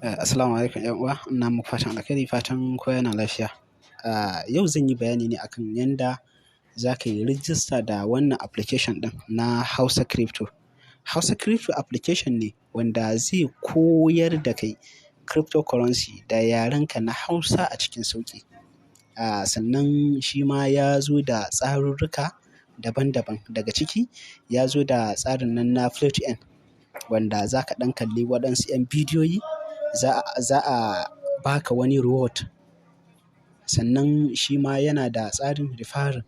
Assalamu alaikum 'yan uwa, ina muku fatan alkhairi, fatan kowa yana lafiya. Yau zan yi bayani ne akan yanda za ka yi rijista da wannan application ɗin na Hausa Crypto. Hausa Crypto application ne wanda zai koyar da kai cryptocurrency da yarenka na Hausa a cikin sauƙi. Sannan shi ma ya zo da tsarurruka daban-daban. Daga ciki ya zo da tsarin nan na Play to Earn, wanda za ka ɗan kalli waɗansu 'yan bidiyoyi, za a baka wani reward. Sannan shi ma yana da tsarin referral,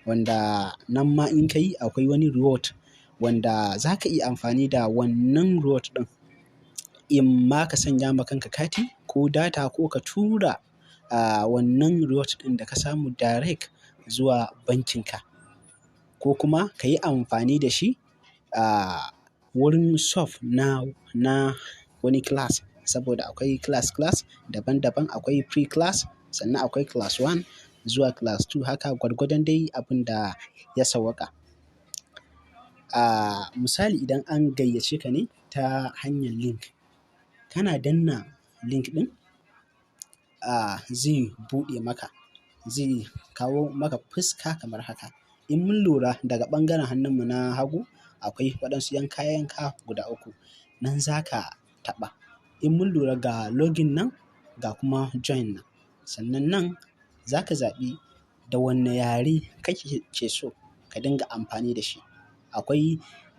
wanda nan ma in ka yi akwai wani reward wanda za ka iya amfani da wannan reward ɗin. In ma ka sanya ma kanka kati ko data ko ka tura wannan reward ɗin da ka samu direct zuwa bankinka, ko kuma ka yi amfani da shi wurin solve na wani class. Saboda akwai class class daban-daban, akwai pre class, sannan akwai class one zuwa class two, haka gwargwadon dai abin da ya sawwaƙa. Misali, idan an gayyace ka ne ta hanyar link, kana danna link ɗin, zai buɗe maka, zai kawo maka fuska kamar haka. In mun lura, daga ɓangaren hannunmu na hagu akwai waɗansu yanka yanka guda uku, nan za ka taɓa. In mun lura, ga login nan, ga kuma join nan. Sannan nan za ka zaɓi da wanne yare kake ke so ka dinga amfani da shi. Akwai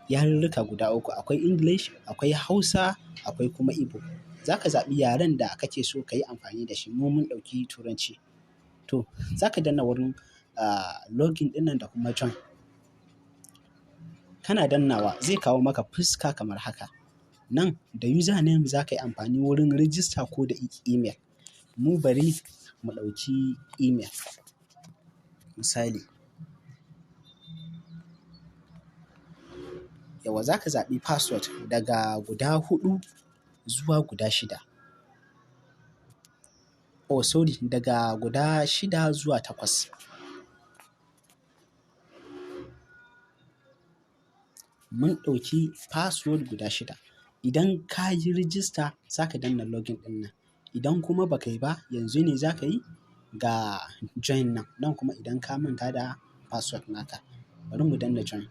yarurruka guda uku: akwai English, akwai Hausa, akwai kuma Igbo. Za ka zaɓi yaren da kake so ka yi amfani da shi. Mu mun ɗauki Turanci. To, za ka danna wurin login ɗinnan da kuma join. Kana dannawa zai kawo maka fuska kamar haka. Nan da username za ka yi amfani wurin register ko da email. Mu bari mu ɗauki email. Misali. Yauwa, za ka zaɓi password daga guda huɗu zuwa guda shida. Oh sorry, daga guda shida zuwa takwas. Mun ɗauki password guda shida. Idan ka yi register, za ka danna login ɗin nan. Idan kuma ba ka yi ba, yanzu ne za ka yi, ga join nan. Nan kuma idan ka manta da password naka. Bari mu danna join.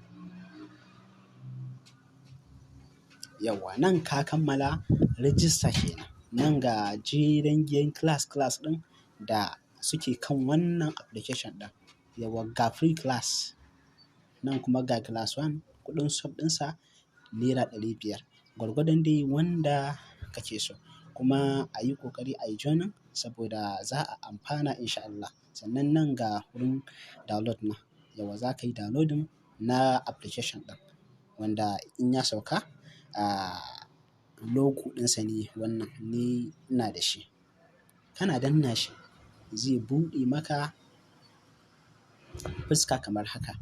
Yauwa, nan ka kammala register kenan. Nan ga jeren giyan class class ɗin da suke kan wannan application ɗin. Yauwa, ga free class. Nan kuma ga class one, kuɗin sub ɗinsa naira 500. Gwargwadon dai wanda kake so. Kuma a yi ƙoƙari a yi joining saboda za a amfana in sha Allah. Sannan nan ga wurin download nan. Yauwa, za ka yi downloading na application ɗin, wanda in ya sauka, logo ɗinsa ne wannan, ni ina da shi. Kana danna shi zai buɗe maka fuska kamar haka.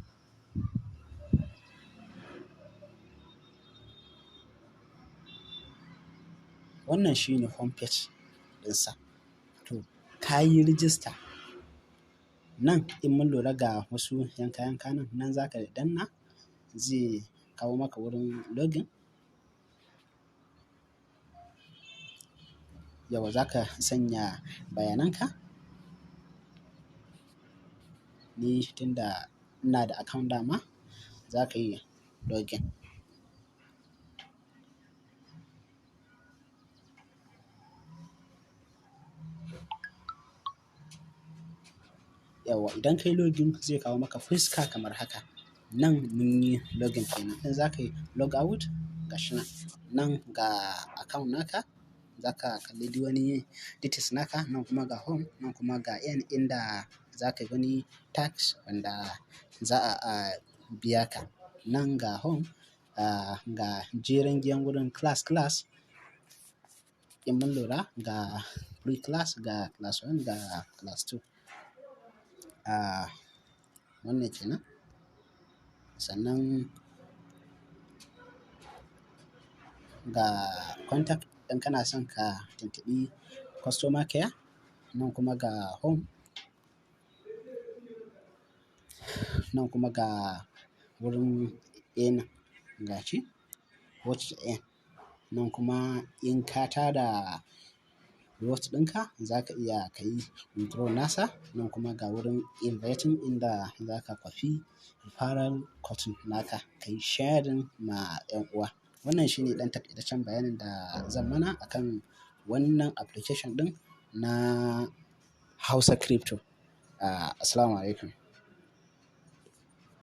Wannan shine home page ɗinsa. To, ka yi register. Nan in mun lura, ga wasu yanka yanka nan, nan za ka danna zai kawo maka wurin login. Yauwa, za ka sanya bayanan ka. Ni tunda ina da account dama, za ka yi login. Yauwa, idan ka yi login zai kawo maka fuska kamar haka. Nan mun yi login kenan. In za ka yi log out, gashi nan. Nan ga account naka, za ka kalli duk wani details naka. Nan kuma ga home, nan kuma ga earn, inda za ka yi wani task wanda za a biya ka. Nan ga home, ga jeren giyan wurin class class. In mun lura, ga free class, ga class one, ga class two. Wannan kenan. Sannan ga contact idan kana son ka tuntubi customer care. Nan kuma ga home. Nan kuma ga wurin earn, gashi watch earn. Nan kuma in ka tada reward ɗinka, za ka iya ka yi withdraw nasa. Nan kuma ga wurin inviting, inda za ka kwafi referral code naka ka yi sharing ma 'yan uwa. Wannan shine ɗan taƙaitaccen bayanin da zan mana akan wannan application ɗin na Hausa Crypto. Assalamu alaikum.